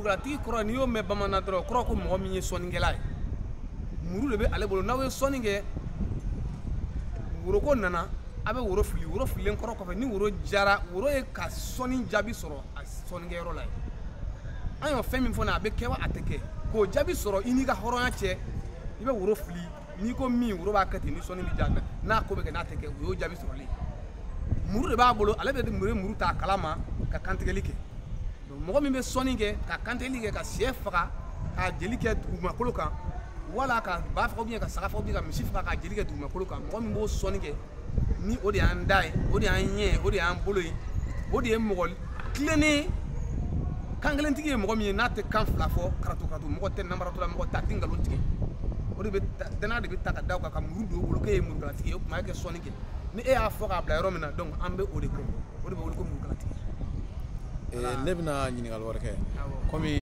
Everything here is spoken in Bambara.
Murukalatigi kɔrɔ, n'i y'o mɛn bamanan dɔrɔn, kɔrɔ ko mɔgɔ min ye sɔnnikɛla ye, muru de bɛ ale bolo. N'aw ye sɔnni kɛ, woroko nana, a bɛ woro fili. Woro fililen kɔrɔ kɔfɛ, ni woro jara, woro ye ka sɔnni jaabi sɔrɔ a sɔnnikɛyɔrɔ la yen. An y'o fɛn min fɔ nin, a bɛ kɛ wa a tɛ kɛ, k'o jaabi sɔrɔ i n'i ka hɔrɔnya cɛ. I bɛ woro fili, n'i ko min, woro b'a kɛ ten, ni sɔnni bɛ ja, n'a ko bɛ kɛ, n'a tɛ kɛ, o y'o jaabi sɔrɔlen. Muru de b'a bolo, ale bɛ muru ta a kala ma ka kantigɛli kɛ. Mɔgɔ min bɛ sɔnni kɛ ka kantigɛli kɛ, ka sɛ faga k'a jeli kɛ dugumakolo kan, wala ka ba faga, ou ka saga faga, ou ka misi faga k'a jeli kɛ dugumakolo kan, mɔgɔ min b'o sɔnni kɛ, ni o de y'an da ye, o de y'an ɲɛ ye, o de y'an bolo ye, o de ye mɔgɔ tilennen, kan kelentigi ye. Mɔgɔ min ye n'a tɛ kan fila fɔ, karatu karatu mɔgɔ tɛ, namaratɔ la mɔgɔ tɛ, a tɛ nkalon tigɛ, o de bɛ danaya de bɛ ta ka da o kan ka muru don o bolo k'e ye murukalatigi ye. O tuma e kɛ sɔnni kɛ, ni e y'a fɔ k'a bila yɔrɔ min na, donc an bɛ o de kɔ, o de bɛ wele ko murukalatigi. Ne bɛna ɲininkali wɛrɛ kɛ komi